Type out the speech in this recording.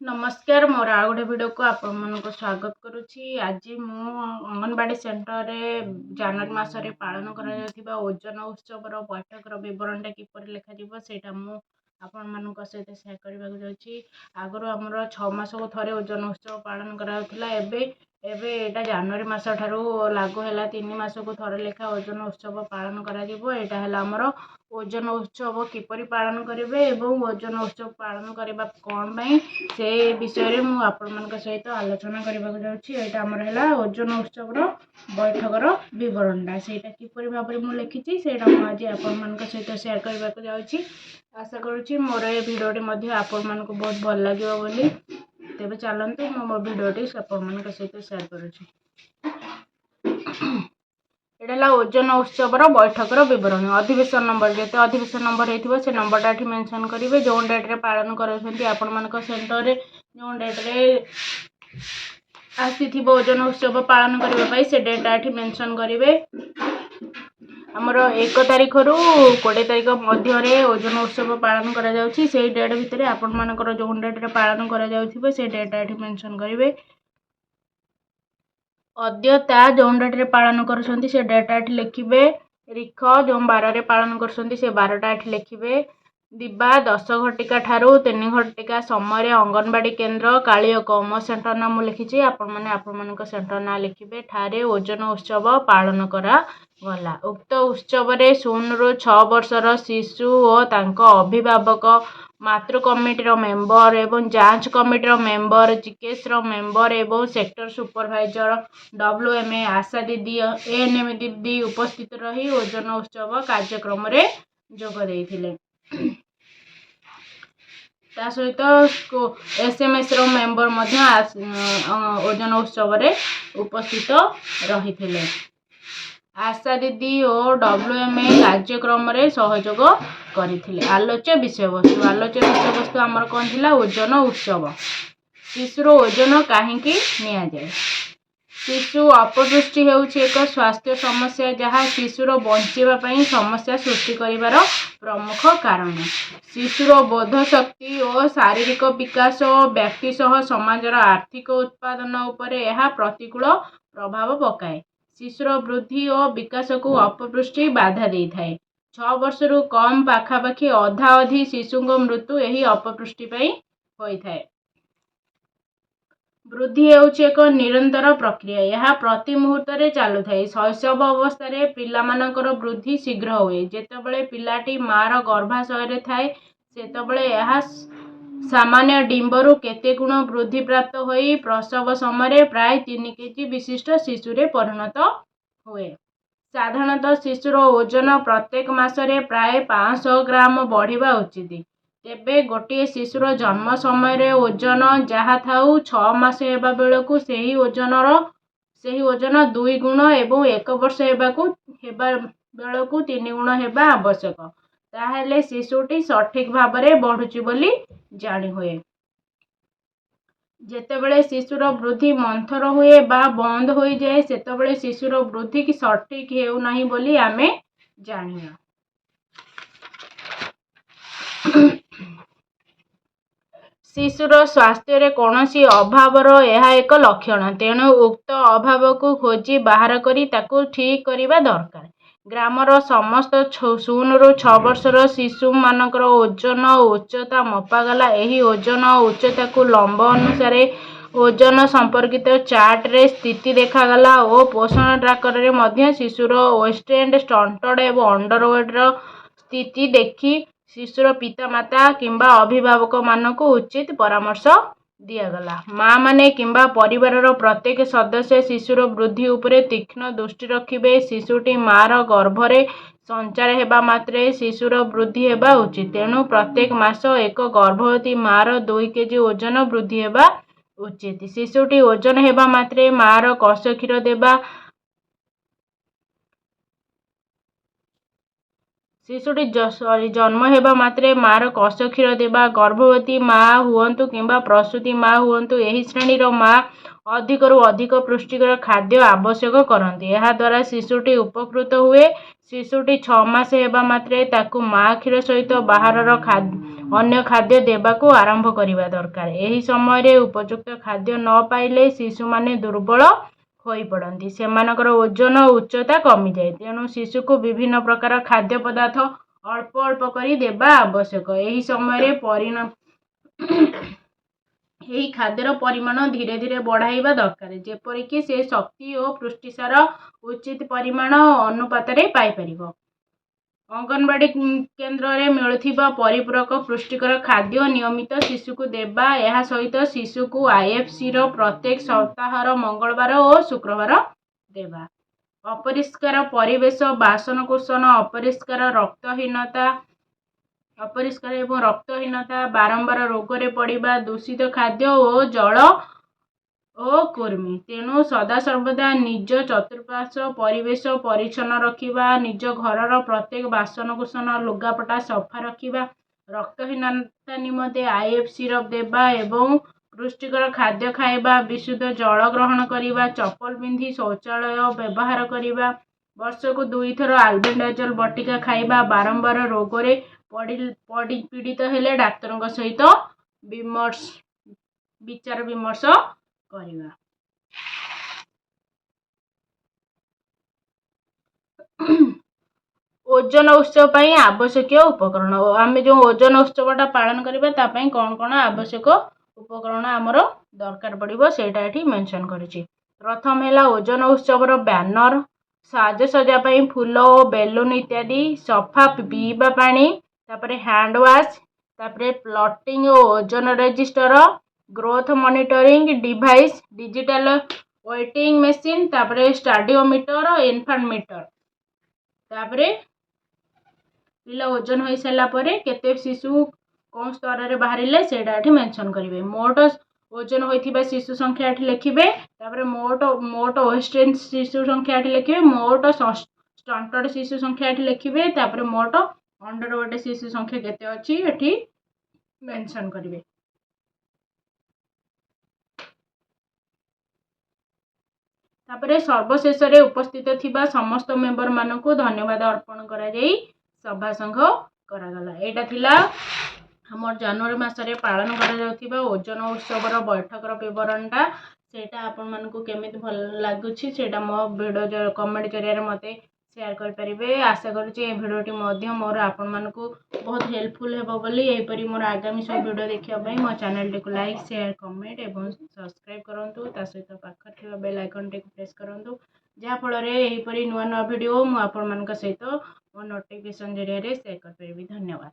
ନମସ୍କାର, ମୋର ଆଉ ଗୋଟେ ଭିଡ଼ିଓକୁ ଆପଣମାନଙ୍କୁ ସ୍ୱାଗତ କରୁଛି। ଆଜି ମୁଁ ଅଙ୍ଗନବାଡ଼ି ସେଣ୍ଟରରେ ଜାନୁଆରୀ ମାସରେ ପାଳନ କରାଯାଉଥିବା ଓଜନ ଉତ୍ସବର ବୈଠକର ବିବରଣୀଟା କିପରି ଲେଖାଯିବ, ସେଇଟା ମୁଁ ଆପଣମାନଙ୍କ ସହିତ ସେୟାର କରିବାକୁ ଯାଉଛି। ଆଗରୁ ଆମର 6 ମାସକୁ ଥରେ ଓଜନ ଉତ୍ସବ ପାଳନ କରାଯାଉଥିଲା। ଏବେ ଏଇଟା ଜାନୁଆରୀ ମାସ ଠାରୁ ଲାଗୁ ହେଲା, 3 ମାସକୁ ଥରେ ଲେଖା ଓଜନ ଉତ୍ସବ ପାଳନ କରାଯିବ। ଏଇଟା ହେଲା ଆମର ଓଜନ ଉତ୍ସବ କିପରି ପାଳନ କରିବେ ଏବଂ ଓଜନ ଉତ୍ସବ ପାଳନ କରିବା କ'ଣ ପାଇଁ, ସେ ବିଷୟରେ ମୁଁ ଆପଣମାନଙ୍କ ସହିତ ଆଲୋଚନା କରିବାକୁ ଯାଉଛି। ଏଇଟା ଆମର ହେଲା ଓଜନ ଉତ୍ସବର ବୈଠକର ବିବରଣୀଟା। ସେଇଟା କିପରି ଭାବରେ ମୁଁ ଲେଖିଛି, ସେଇଟା ମୁଁ ଆଜି ଆପଣମାନଙ୍କ ସହିତ ସେୟାର କରିବାକୁ ଯାଉଛି। ଆଶା କରୁଛି ମୋର ଏ ଭିଡ଼ିଓଟି ମଧ୍ୟ ଆପଣମାନଙ୍କୁ ବହୁତ ଭଲ ଲାଗିବ ବୋଲି। ତେବେ ଚାଲନ୍ତୁ, ମୁଁ ମୋ ଭିଡ଼ିଓଟି ଆପଣମାନଙ୍କ ସହିତ ସେୟାର କରୁଛି। ଏଇଟା ହେଲା ଓଜନ ଉତ୍ସବର ବୈଠକର ବିବରଣୀ। ଅଧିବେଶନ ନମ୍ବର, ଯେତେ ଅଧିବେଶନ ନମ୍ବର ହେଇଥିବ, ସେ ନମ୍ବରଟା ଏଠି ମେନସନ୍ କରିବେ। ଯେଉଁ ଡେଟ୍ରେ ପାଳନ କରୁଛନ୍ତି, ଆପଣମାନଙ୍କ ସେଣ୍ଟରରେ ଯେଉଁ ଡେଟ୍ରେ ଆସିଥିବ ଓଜନ ଉତ୍ସବ ପାଳନ କରିବା ପାଇଁ, ସେ ଡେଟ୍ଟା ଏଠି ମେନସନ୍ କରିବେ। ଆମର 1 ତାରିଖରୁ 20 ତାରିଖ ମଧ୍ୟରେ ଓଜନ ଉତ୍ସବ ପାଳନ କରାଯାଉଛି। ସେଇ ଡେଟ୍ ଭିତରେ ଆପଣମାନଙ୍କର ଯେଉଁ ଡେଟ୍ରେ ପାଳନ କରାଯାଉଥିବ, ସେ ଡେଟ୍ଟା ଏଠି ମେନସନ୍ କରିବେ। ଅଦ୍ୟତା, ଯେଉଁ ଡେଟ୍ରେ ପାଳନ କରୁଛନ୍ତି, ସେ ଡେଟ୍ଟା ଏଠି ଲେଖିବେ। ରିଖ, ଯେଉଁ ବାରରେ ପାଳନ କରୁଛନ୍ତି, ସେ ବାରଟା ଏଠି ଲେଖିବେ। ଦିବା 10 ଘଟିକା ଠାରୁ 3 ଘଟିକା ସମୟରେ ଅଙ୍ଗନବାଡ଼ି କେନ୍ଦ୍ର କାଳିଅକ, ମୋ ସେଣ୍ଟର ନାଁ ମୁଁ ଲେଖିଛି, ଆପଣମାନେ ଆପଣମାନଙ୍କ ସେଣ୍ଟର ନାଁ ଲେଖିବେ, ଠାରେ ଓଜନ ଉତ୍ସବ ପାଳନ କରାଗଲା। ଉକ୍ତ ଉତ୍ସବରେ 0ରୁ 6 ବର୍ଷର ଶିଶୁ ଓ ତାଙ୍କ ଅଭିଭାବକ, ମାତୃ କମିଟିର ମେମ୍ବର ଏବଂ ଯାଞ୍ଚ କମିଟିର ମେମ୍ବର, ଜିକେଏସ୍ର ମେମ୍ବର ଏବଂ sector supervisor, W M A, ଆଶା ଦିଦି, ଏ ଏନ୍ ଏମ୍ ଦିଦି ଉପସ୍ଥିତ ରହି ଓଜନ ଉତ୍ସବ କାର୍ଯ୍ୟକ୍ରମରେ ଯୋଗ ଦେଇଥିଲେ। ତା ସହିତ ଏସ୍ ଏମ୍ ଏସ୍ର ମେମ୍ବର ମଧ୍ୟ ଓଜନ ଉତ୍ସବରେ ଉପସ୍ଥିତ ରହିଥିଲେ। ଆଶା ଦିଦି ଓ ଡବ୍ଲ୍ୟୁ ଏମ୍ ଏ କାର୍ଯ୍ୟକ୍ରମରେ ସହଯୋଗ କରିଥିଲେ। ଆଲୋଚ୍ୟ ବିଷୟବସ୍ତୁ। ଆଲୋଚ୍ୟ ବିଷୟବସ୍ତୁ ଆମର କ'ଣ ଥିଲା? ଓଜନ ଉତ୍ସବ। ଶିଶୁର ଓଜନ କାହିଁକି ନିଆଯାଏ? ଶିଶୁ ଅପପୁଷ୍ଟି ହେଉଛି ଏକ ସ୍ୱାସ୍ଥ୍ୟ ସମସ୍ୟା, ଯାହା ଶିଶୁର ବଞ୍ଚିବା ପାଇଁ ସମସ୍ୟା ସୃଷ୍ଟି କରିବାର ପ୍ରମୁଖ କାରଣ। ଶିଶୁର ବୋଧ ଶକ୍ତି ଓ ଶାରୀରିକ ବିକାଶ ଓ ବ୍ୟକ୍ତି ସହ ସମାଜର ଆର୍ଥିକ ଉତ୍ପାଦନ ଉପରେ ଏହା ପ୍ରତିକୂଳ ପ୍ରଭାବ ପକାଏ। ଶିଶୁର ବୃଦ୍ଧି ଓ ବିକାଶକୁ ଅପପୁଷ୍ଟି ବାଧା ଦେଇଥାଏ। 6 ବର୍ଷରୁ କମ୍ ପାଖାପାଖି ଅଧାଅଧି ଶିଶୁଙ୍କ ମୃତ୍ୟୁ ଏହି ଅପପୁଷ୍ଟି ପାଇଁ ହୋଇଥାଏ। ବୃଦ୍ଧି ହେଉଛି ଏକ ନିରନ୍ତର ପ୍ରକ୍ରିୟା। ଏହା ପ୍ରତି ମୁହୂର୍ତ୍ତରେ ଚାଲୁଥାଏ। ଶୈଶବ ଅବସ୍ଥାରେ ପିଲାମାନଙ୍କର ବୃଦ୍ଧି ଶୀଘ୍ର ହୁଏ। ଯେତେବେଳେ ପିଲାଟି ମା'ର ଗର୍ଭାଶୟରେ ଥାଏ, ସେତେବେଳେ ଏହା ସାମାନ୍ୟ ଡିମ୍ବରୁ କେତେ ଗୁଣ ବୃଦ୍ଧିପ୍ରାପ୍ତ ହୋଇ ପ୍ରସବ ସମୟରେ ପ୍ରାୟ 3 କେଜି ବିଶିଷ୍ଟ ଶିଶୁରେ ପରିଣତ ହୁଏ। ସାଧାରଣତଃ ଶିଶୁର ଓଜନ ପ୍ରତ୍ୟେକ ମାସରେ ପ୍ରାୟ 500 ଗ୍ରାମ ବଢ଼ିବା ଉଚିତ। ତେବେ ଗୋଟିଏ ଶିଶୁର ଜନ୍ମ ସମୟରେ ଓଜନ ଯାହା ଥାଉ, 6 ମାସ ହେବା ବେଳକୁ ସେହି ଓଜନ ଦୁଇ ଗୁଣ ଏବଂ 1 ବର୍ଷ ହେବା ବେଳକୁ ତିନି ଗୁଣ ହେବା ଆବଶ୍ୟକ। ତାହେଲେ ଶିଶୁଟି ସଠିକ୍ ଭାବରେ ବଢ଼ୁଛି ବୋଲି ଜାଣି ହୁଏ। ଯେତେବେଳେ ଶିଶୁର ବୃଦ୍ଧି ମନ୍ଥର ହୁଏ ବା ବନ୍ଦ ହୋଇଯାଏ, ସେତେବେଳେ ଶିଶୁର ବୃଦ୍ଧି ସଠିକ୍ ହେଉନାହିଁ ବୋଲି ଆମେ ଜାଣିବା। ଶିଶୁର ସ୍ୱାସ୍ଥ୍ୟରେ କୌଣସି ଅଭାବର ଏହା ଏକ ଲକ୍ଷଣ। ତେଣୁ ଉକ୍ତ ଅଭାବକୁ ଖୋଜି ବାହାର କରି ତାକୁ ଠିକ୍ କରିବା ଦରକାର। ଗ୍ରାମର ସମସ୍ତ 0ରୁ 6 ବର୍ଷର ଶିଶୁମାନଙ୍କର ଓଜନ ଓ ଉଚ୍ଚତା ମପାଗଲା। ଏହି ଓଜନ ଓ ଉଚ୍ଚତାକୁ ଲମ୍ବ ଅନୁସାରେ ଓଜନ ସମ୍ପର୍କିତ ଚାର୍ଟରେ ସ୍ଥିତି ଦେଖାଗଲା ଓ ପୋଷଣ ଟ୍ରାକରରେ ମଧ୍ୟ ଶିଶୁର ୱେଟେଡ୍, ଷ୍ଟଣ୍ଟଡ୍ ଏବଂ ଅଣ୍ଡରୱେଟ୍ର ସ୍ଥିତି ଦେଖି ଶିଶୁର ପିତାମାତା କିମ୍ବା ଅଭିଭାବକମାନଙ୍କୁ ଉଚିତ ପରାମର୍ଶ ଦିଆଗଲା। ମା'ମାନେ କିମ୍ବା ପରିବାରର ପ୍ରତ୍ୟେକ ସଦସ୍ୟ ଶିଶୁର ବୃଦ୍ଧି ଉପରେ ତୀକ୍ଷ୍ଣ ଦୃଷ୍ଟି ରଖିବେ। ଶିଶୁଟି ମା'ର ଗର୍ଭରେ ସଞ୍ଚାର ହେବା ମାତ୍ରେ ଶିଶୁର ବୃଦ୍ଧି ହେବା ଉଚିତ। ତେଣୁ ପ୍ରତ୍ୟେକ ମାସ ଏକ ଗର୍ଭବତୀ ମା'ର 2 କେଜି ଓଜନ ବୃଦ୍ଧି ହେବା ଉଚିତ। ଶିଶୁଟି ଓଜନ ହେବା ମାତ୍ରେ ମା'ର କଷ କ୍ଷୀର ଦେବା। ଶିଶୁଟି ଜନ୍ମ ହେବା ମାତ୍ରେ ମାଆର କଷ କ୍ଷୀର ଦେବା। ଗର୍ଭବତୀ ମା ହୁଅନ୍ତୁ କିମ୍ବା ପ୍ରସୂତି ମା ହୁଅନ୍ତୁ, ଏହି ଶ୍ରେଣୀର ମା ଅଧିକରୁ ଅଧିକ ପୁଷ୍ଟିକର ଖାଦ୍ୟ ଆବଶ୍ୟକ କରନ୍ତି। ଏହାଦ୍ୱାରା ଶିଶୁଟି ଉପକୃତ ହୁଏ। ଶିଶୁଟି 6 ମାସ ହେବା ମାତ୍ରେ ତାକୁ ମା କ୍ଷୀର ସହିତ ବାହାରର ଅନ୍ୟ ଖାଦ୍ୟ ଦେବାକୁ ଆରମ୍ଭ କରିବା ଦରକାର। ଏହି ସମୟରେ ଉପଯୁକ୍ତ ଖାଦ୍ୟ ନ ପାଇଲେ ଶିଶୁମାନେ ଦୁର୍ବଳ ହୋଇପଡ଼ନ୍ତି। ସେମାନଙ୍କର ଓଜନ, ଉଚ୍ଚତା କମିଯାଏ। ତେଣୁ ଶିଶୁକୁ ବିଭିନ୍ନ ପ୍ରକାର ଖାଦ୍ୟ ପଦାର୍ଥ ଅଳ୍ପ ଅଳ୍ପ କରି ଦେବା ଆବଶ୍ୟକ। ଏହି ଖାଦ୍ୟର ପରିମାଣ ଧୀରେ ଧୀରେ ବଢ଼ାଇବା ଦରକାର, ଯେପରିକି ସେ ଶକ୍ତି ଓ ପୁଷ୍ଟିସାର ଉଚିତ ପରିମାଣ ଓ ଅନୁପାତରେ ପାଇପାରିବ। ଅଙ୍ଗନବାଡ଼ି କେନ୍ଦ୍ରରେ ମିଳୁଥିବା ପରିପୂରକ ପୁଷ୍ଟିକର ଖାଦ୍ୟ ନିୟମିତ ଶିଶୁକୁ ଦେବା। ଏହା ସହିତ ଶିଶୁକୁ ଆଇଏଫ୍ସିର ପ୍ରତ୍ୟେକ ସପ୍ତାହର ମଙ୍ଗଳବାର ଓ ଶୁକ୍ରବାର ଦେବା। ଅପରିଷ୍କାର ପରିବେଶ, ବାସନକୁସନ ଅପରିଷ୍କାର, ରକ୍ତହୀନତା, ଅପରିଷ୍କାର ଏବଂ ରକ୍ତହୀନତା, ବାରମ୍ବାର ରୋଗରେ ପଡ଼ିବା, ଦୂଷିତ ଖାଦ୍ୟ ଓ ଜଳ ଓ କୃମି। ତେଣୁ ସଦାସର୍ବଦା ନିଜ ଚତୁଃପାର୍ଶ୍ୱ ପରିବେଶ ପରିଚ୍ଛନ୍ନ ରଖିବା, ନିଜ ଘରର ପ୍ରତ୍ୟେକ ବାସନକୁସନ, ଲୁଗାପଟା ସଫା ରଖିବା, ରକ୍ତହୀନତା ନିମନ୍ତେ ଆଇଏଫ୍ ସିରପ୍ ଦେବା ଏବଂ ପୁଷ୍ଟିକର ଖାଦ୍ୟ ଖାଇବା, ବିଶୁଦ୍ଧ ଜଳ ଗ୍ରହଣ କରିବା, ଚପଲ ପିନ୍ଧି ଶୌଚାଳୟ ବ୍ୟବହାର କରିବା, ବର୍ଷକୁ ଦୁଇଥର ଆଲବେଣ୍ଡାଜୋଲ ବଟିକା ଖାଇବା, ବାରମ୍ବାର ରୋଗରେ ପଡ଼ି ପଡ଼ି ପୀଡ଼ିତ ହେଲେ ଡାକ୍ତରଙ୍କ ସହିତ ବିଚାର ବିମର୍ଶ କରିବା। ଓଜନ ଉତ୍ସବ ପାଇଁ ଆବଶ୍ୟକୀୟ ଉପକରଣ। ଆମେ ଯେଉଁ ଓଜନ ଉତ୍ସବଟା ପାଳନ କରିବା, ତା ପାଇଁ କ'ଣ କ'ଣ ଆବଶ୍ୟକ ଉପକରଣ ଆମର ଦରକାର ପଡ଼ିବ, ସେଇଟା ଏଠି ମେନସନ୍ କରିଛି। ପ୍ରଥମ ହେଲା ଓଜନ ଉତ୍ସବର ବ୍ୟାନର, ସାଜସଜା ପାଇଁ ଫୁଲ ଓ ବେଲୁନ ଇତ୍ୟାଦି, ସଫା ପିଇବା ପାଣି, ତାପରେ ହ୍ୟାଣ୍ଡ ୱାଶ୍, ତାପରେ ପ୍ଲଟିଂ ଓ ଓଜନ register, growth monitoring device, digital weighing machine, ତାପରେ ଷ୍ଟାଡିଓମିଟର, ଇନଫାଣ୍ଟ ମିଟର। ତାପରେ ପିଲା ଓଜନ ହୋଇସାରିଲା ପରେ କେତେ ଶିଶୁ କେଉଁ ସ୍ତରରେ ବାହାରିଲେ, ସେଇଟା ଏଠି ମେନସନ୍ କରିବେ। ମୋଟ ଓଜନ ହୋଇଥିବା ଶିଶୁ ସଂଖ୍ୟା ଏଠି ଲେଖିବେ। ତାପରେ ମୋଟ ୱେଷ୍ଟର୍ଣ୍ଣ ଶିଶୁ ସଂଖ୍ୟା ଏଠି ଲେଖିବେ। ମୋଟ ଷ୍ଟଣ୍ଟଡ ଶିଶୁ ସଂଖ୍ୟା ଏଠି ଲେଖିବେ। ତାପରେ ମୋଟ ଅଣ୍ଡର ୱେଟ୍ ଶିଶୁ ସଂଖ୍ୟା କେତେ ଅଛି, ଏଠି ମେନସନ୍ କରିବେ। ତାପରେ ସର୍ବଶେଷରେ ଉପସ୍ଥିତ ଥିବା ସମସ୍ତ ମେମ୍ବରମାନଙ୍କୁ ଧନ୍ୟବାଦ ଅର୍ପଣ କରାଯାଇ ସଭା ଶେଷ କରାଗଲା। ଏଇଟା ଥିଲା ଆମର ଜାନୁଆରୀ ମାସରେ ପାଳନ କରାଯାଉଥିବା ଓଜନ ଉତ୍ସବର ବୈଠକର ବିବରଣୀଟା। ସେଇଟା ଆପଣମାନଙ୍କୁ କେମିତି ଭଲ ଲାଗୁଛି, ସେଇଟା ମୋ ଭିଡ଼ିଓ କମେଣ୍ଟ ଜରିଆରେ ମୋତେ ସେୟାର କରିପାରିବେ। ଆଶା କରୁଛି ଏ ଭିଡ଼ିଓଟି ମଧ୍ୟ ମୋର ଆପଣମାନଙ୍କୁ ବହୁତ ହେଲ୍ପଫୁଲ୍ ହେବ ବୋଲି। ଏହିପରି ମୋର ଆଗାମୀ ସବୁ ଭିଡ଼ିଓ ଦେଖିବା ପାଇଁ ମୋ ଚ୍ୟାନେଲଟିକୁ ଲାଇକ୍, ସେୟାର, କମେଣ୍ଟ ଏବଂ ସବସ୍କ୍ରାଇବ୍ କରନ୍ତୁ। ତା ସହିତ ପାଖରେ ଥିବା ବେଲ୍ ଆଇକନ୍ଟିକୁ ପ୍ରେସ୍ କରନ୍ତୁ, ଯାହାଫଳରେ ଏହିପରି ନୂଆ ନୂଆ ଭିଡ଼ିଓ ମୁଁ ଆପଣମାନଙ୍କ ସହିତ ମୋ ନୋଟିଫିକେସନ୍ ଜରିଆରେ ସେୟାର କରିପାରିବି। ଧନ୍ୟବାଦ।